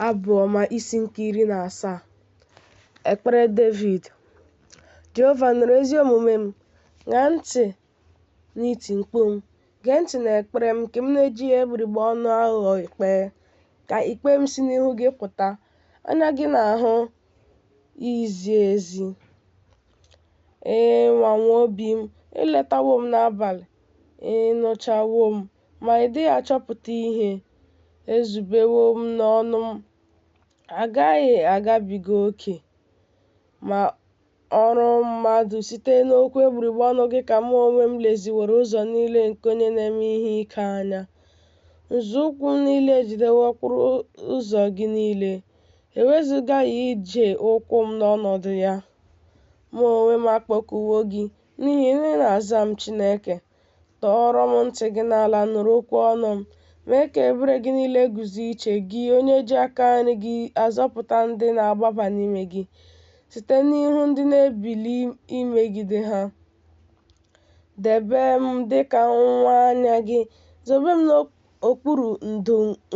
Abụ Ọma isi nke 17. Ekpere Devid. Jehova, nụrụ ezi omume m, ṅaa ntị n'iti mkpu m. Gee ntị n'ekpere m nke m na-ejighị egbugbere ọnụ aghụghọ kpee. Ka ikpe m si n'ihu gị pụta, anya gị na-ahụ izi ezi. Ị nwawo obi m, i letawo m n'abalị, ị nụchawo m, ma ị dịghị achọpụta ihe. Ezubewo m n'ọnụ m agaghị agabiga oke, ma ọrụ mmadụ site n'okwu egbugbere ọnụ gị ka mụ onwe m leziworo ụzọ niile nke onye na-eme ihe ike anya. Nzọụkwụ m niile ejidewo okporo ụzọ gị niile, ewezugaghị ije ụkwụ m n'ọnọdụ ya. Mụ onwe m akpọkuwo gị, n'ihi na ị na-aza m, Chineke. Tọọrọ m ntị gị n'ala nụrụ okwu ọnụ m. Mee ka ebere gị niile guzo iche, gị onye ji aka nri gị azọpụta ndị na-agbaba n'ime gị, site n'ihu ndị na-ebili imegide ha. Debe m dịka nwa anya gị, zobe m n'okpuru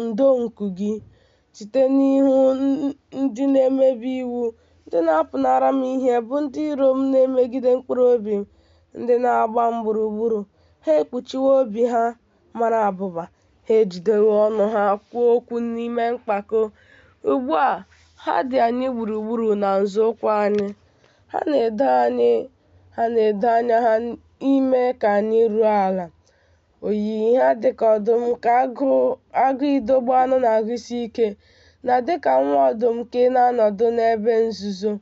ndo nku gị, site n'ihu ndị na-emebi iwu, ndị na-apụnara m ihe, bụ ndị iro m na-emegide mkpụrụ obi m, ndị na-agba m gburugburu. Ha ekpuchiwo obi ha mara abụba, ha ejidewo ọnụ ha kwuo okwu n'ime mpako. Ugbu a, ha dị anyị gburugburu na nzọụkwụ anyị. Ha na-edo anya ha ime ka anyị ruo ala. Oyiyi ha dị ka ọdụm nke agụụ ịdọgbu anụ na-agụsi ike, na dị ka nwa ọdụm nke na-anọdụ n'ebe nzuzo.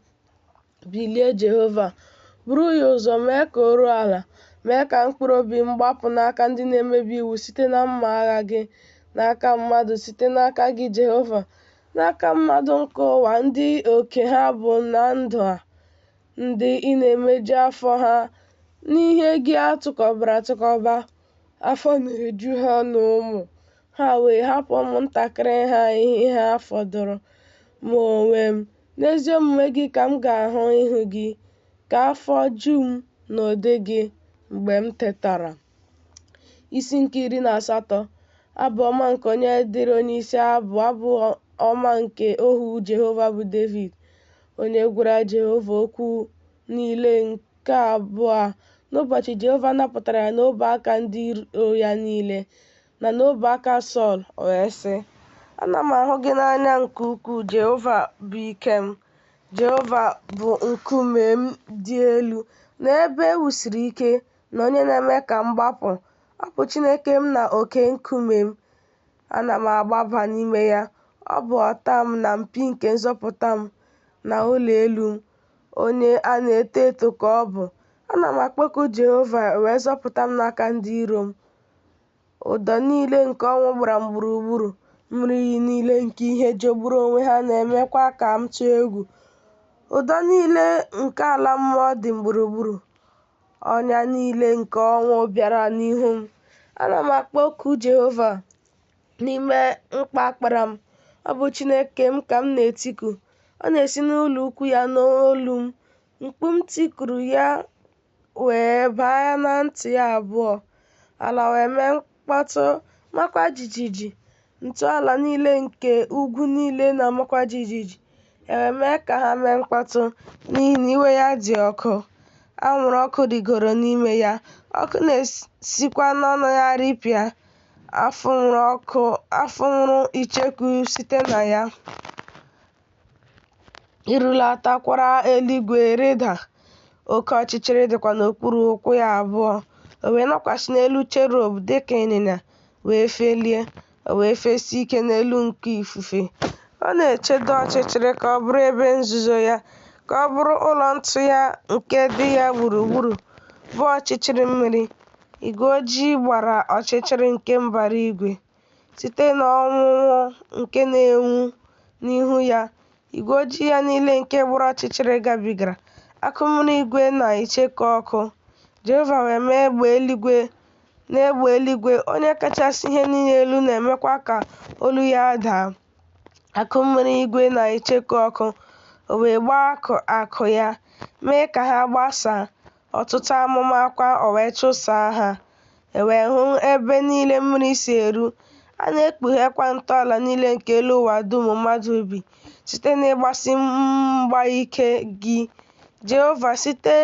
Bilie, Jehova, buru ya ụzọ mee ka o ruo ala, mee ka mkpụrụ obi m gbapụ n'aka ndị na-emebi iwu site na mma agha gị, n'aka mmadụ site n'aka gị, Jehova, n'aka mmadụ nke ụwa ndị oke ha bụ na ndụ a, ndị ị na-emeju afọ ha n'ihe gị a tụkọbara atụkọba, afọ na-eju ha na ụmụ ha wee hapụ ụmụntakịrị ha ihe ha fọdụrụ. Mụ onwe m, n'ezi omume gị ka m ga-ahụ ihu gị, ka afọ ju m n'ụdị gị mgbe m tetara. Isi nke 18. Abụ ọma nke onye dịrị onyeisi abụ, abụ ọma nke ohu Jehova bụ Devid, onye gwara Jehova okwu niile nke abụ a n'ụbọchị Jehova napụtara ya n'ọbụ aka ndị iro ya niile na n'ọbụ aka Sọl, o wee sị, Ana m ahụ gị n'anya nke ukwuu, Jehova bụ ike m. Jehova bụ nkume m dị elu na ebe e wusiri ike na onye na-eme ka m gbapụ. Ọ bụ Chineke m na oke nkume m. Ana m agbaba n'ime ya. Ọ bụ ọta m na mpi nke nzọpụta m na ụlọ elu m. Onye a na-eto eto ka ọ bụ. Ana m akpọku Jehova, e wee zọpụta m n'aka ndị iro m. Ụdọ niile nke ọnwụ gbara m gburugburu, mmiri iyi niile nke ihe jọgburu onwe ha na-emekwa ka m tụọ egwu. Ụdọ niile nke ala mmụọ dị m gburugburu, ọnya niile nke ọnwụ bịara n'ihu m. Ana m akpọku Jehova n'ime mkpa kpara m. Ọ bụ Chineke m ka m na-etiku. Ọ na-esi n'ụlọ ukwu ya nụ olu m. Mkpu m tikuru ya wee baa na ntị ya abụọ. Ala wee mee mkpọtụ, makwa jijiji. Ntọala niile nke ugwu niile na-amakwa jijiji. E wee mee ka ha mee mkpọtụ, n'ihi na iwe ya dị ọkụ. Anwụrụ ọkụ rịgoro n'ime ya, ọkụ na-esikwa n'ọnụ ya ripịa. A fụnwuru icheku site na ya. I rulatakwara eluigwe rịda, oke ọchịchịrị dịkwa n'okpuru ụkwụ ya abụọ. O wee nọkwasị n'elu cherub dị ka ịnyịnya, wee felie, o wee fesie ike n'elu nku ifufe. Ọ na-echedo ọchịchịrị ka ọ bụrụ ebe nzuzo ya, ka ọ bụrụ ụlọ ntu ya nke dị ya gburugburu, bụ ọchịchịrị mmiri. Igwe ojii gbara ọchịchịrị nke mbara igwe. Site n'onwunwu nke na-enwu n'ihu ya, igwe ojii ya niile nke gbara ọchịchịrị gabigara, akụ mmiri igwe na icheku ọkụ. Jehova wee mee egbe eluigwe n'egbe eluigwe, Onye kachasị ihe niile elu na-emekwa ka olu ya daa. Akụ mmiri igwe na icheku ọkụ, o wee gbaa akụ ya, mee ka ha gbasaa, ọtụtụ amụma kwa o wee chụsaa ha. E wee hụ ebe niile mmiri si eru, A na-ekpughekwa ntọala niile nke elu ụwa dum mmadụ bi site n'ịgbasi mgba ike gị, Jehova, site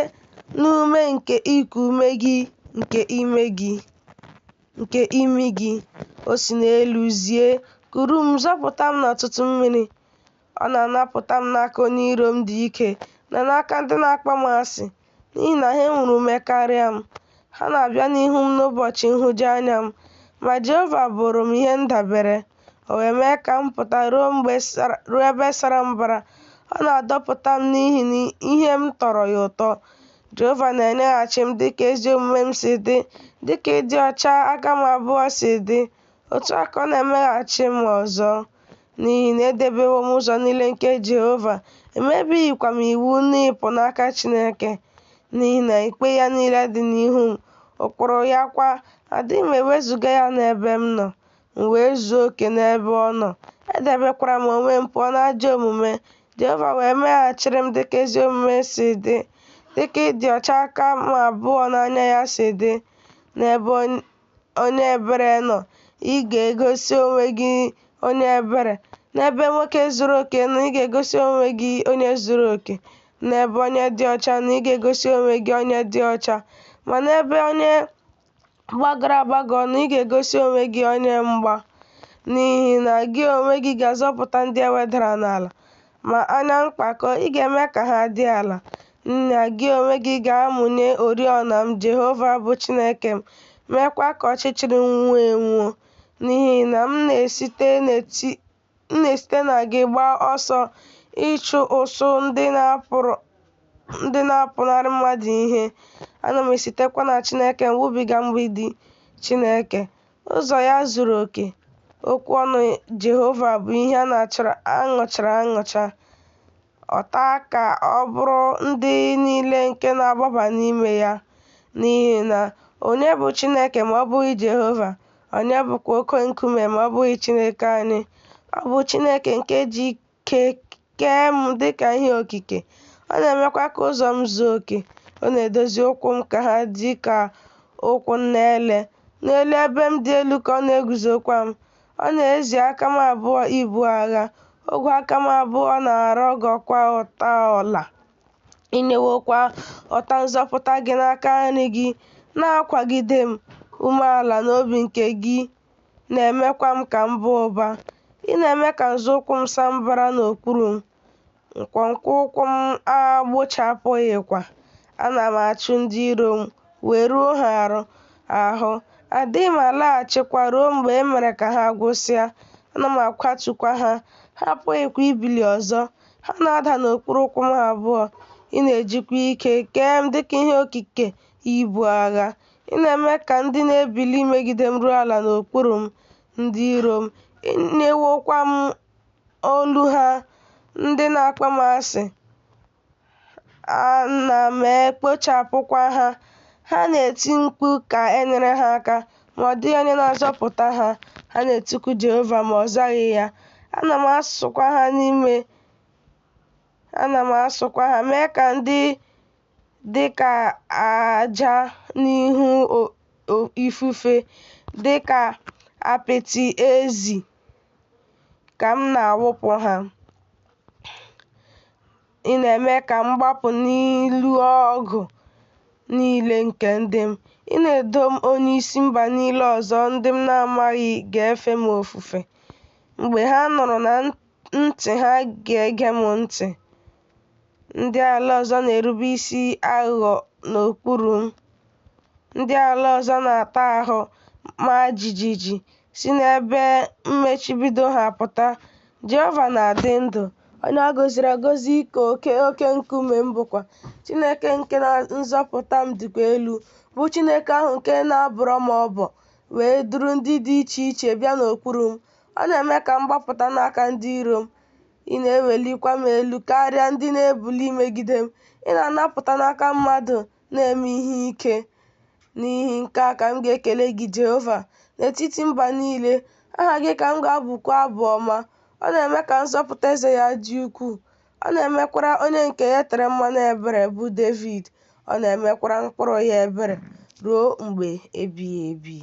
n'ume nke iku ume gị nke imi gị. O si n'elu zie, kuru m, zọpụta m n'ọtụtụ mmiri. Ọ na-anapụta m n'aka onye iro m dị ike na n'aka ndị na-akpọ m asị, n'ihi na ha nwere ume karịa m. Ha na-abịa n'ihu m n'ụbọchị nhụjuanya m, ma Jehova bụụrụ m ihe ndabere. O wee mee ka m pụta ruo ebe sara mbara. Ọ na-adọpụta m n'ihi na ihe m tọrọ ya ụtọ. Jehova na-enyeghachi m dịka ezi omume m si dị, dịka ịdị ọcha aka m abụọ si dị, otu a ka ọ na-emeghachi m ọzọ. N'ihi na edebewo m ụzọ niile nke Jehova, emebighịkwa m iwu n'ịpụ n'aka Chineke. N'ihi na ikpe ya niile dị n'ihu m, ụkpụrụ ya kwa, adịghị m ewezuga ya n'ebe m nọ. M wee zuo oke n'ebe ọ nọ, edebekwara m onwe m pụọ n'ajọ omume. Jehova wee meghachiri m dịka ezi omume si dị, dịka ịdị ọcha aka m abụọ n'anya ya si dị. N'ebe onye ebere nọ, ị ga-egosi onwe gị onye ebere. N'ebe nwoke zuru oke nọ, ị ga-egosi onwe gị onye zuru oke. N'ebe onye dị ọcha nọ, ị ga-egosi onwe gị onye dị ọcha. Ma n'ebe onye gbagọrọ agbagọ nọ, ị ga-egosi onwe gị onye mgba. N'ihi na gị onwe gị ga-azọpụta ndị e wedara n'ala, ma anya mpako ị ga-eme ka ha dị ala. N'ihi na gị onwe gị ga-amụnye oriọna m, Jehova bụ Chineke m, meekwa ka ọchịchịrị nwuo enwuo. N'ihi na m na-esite na gị gbaa ọsọ ịchụ ụsụụ ndị na-apụnara mmadụ ihe. Ana m esitekwa na Chineke m wubiga mgbidi Chineke. Ụzọ ya zuru oke. Okwu ọnụ Jehova bụ ihe a nụchara anụcha. Ọta ka ọ bụrụ ndị niile nke na-agbaba n'ime ya. N'ihi na onye bụ Chineke ma ọ bụghị Jehova? Onye bụkwa oke nkume ma ọ bụghị Chineke anyị? Ọ bụ Chineke nke ji ike kee m dịka ihe okike. Ọ na-emekwa ka ụzọ m zuo oke. Ọ na-edozi ụkwụ m ka ha dị ka ụkwụ nne ele. N'elu ebe m dị elu ka ọ na-eguzokwa m. Ọ na-ezi aka m abụọ ibu agha. Ogwe aka m abụọ na-arọgọkwa ụta ọla. I nyewokwa ọta nzọpụta gị n'aka nri gị, na-akwagide m. Umeala n'obi nke gị na-emekwa m ka m baa ụba. Ị na-eme ka nzọụkwụ m saa mbara n'okpuru m, nkwonkwo ụkwụ m agbụchapụghịkwa. Ana m achụ ndị iro m wee ruo ha ahụ, adịghị m alaghachikwa ruo mgbe e mere ka ha gwụsịa. Ana m akwatukwa ha, ha apụghịkwa ibili ọzọ. Ha na-ada n'okpuru ụkwụ m abụọ. Ị na-ejikwa ike kee m dịka ihe okike ibu agha. Ị na-eme ka ndị na-ebili megide m ruo ala n'okpuru m, ndị iro m. I nyewokwa m olu ha, ndị na-akpọ m asị. Ana m ekpochapụkwa ha. Ha na-eti mkpu ka e nyere ha aka, ma ọ dịghị onye na-azọpụta ha. Ha na-etiku Jehova, ma ọ zaghị ya. Ana m asụkwa ha mee ka ndị dị ka aja n'ihu ifufe, dị ka apịtị ezi ka m na-awụpụ ha. Ị na-eme ka m gbapụ n'ịlụ ọgụ niile nke ndị m. Ị na-edo m onyeisi mba niile ọzọ ndị m na-amaghị ga-efe m ofufe. Mgbe ha nụrụ na ntị ha ga-ege m ntị. Ndị ala ọzọ na-erube isi aghụghọ n'okpuru m. Ndị ala ọzọ na-ata ahụ maa jijiji si n'ebe mmechibido ha pụta. Jehova na-adị ndụ, onye a gọziri agọzi ka oke oke nkume m bụkwa. Chineke nke nzọpụta m dịkwa elu, bụ Chineke ahụ nke na-abọrọ m ọbọ, wee duru ndị dị iche iche bịa n'okpuru m. Ọ na-eme ka m gbapụta n'aka ndị iro m. Ị na-ewelikwa m elu karịa ndị na-ebili megide m. Ị na-anapụta n'aka mmadụ na-eme ihe ike. N'ihi nke a ka m ga-ekele gị, Jehova, n'etiti mba niile. Aha gị ka m ga-abụkwa abụ ọma. Ọ na-eme ka nzọpụta eze ya dị ukwuu. Ọ na-emekwara onye nke ya tere mmanụ ebere, bụ Devid. Ọ na-emekwara mkpụrụ ya ebere ruo mgbe ebighị ebi.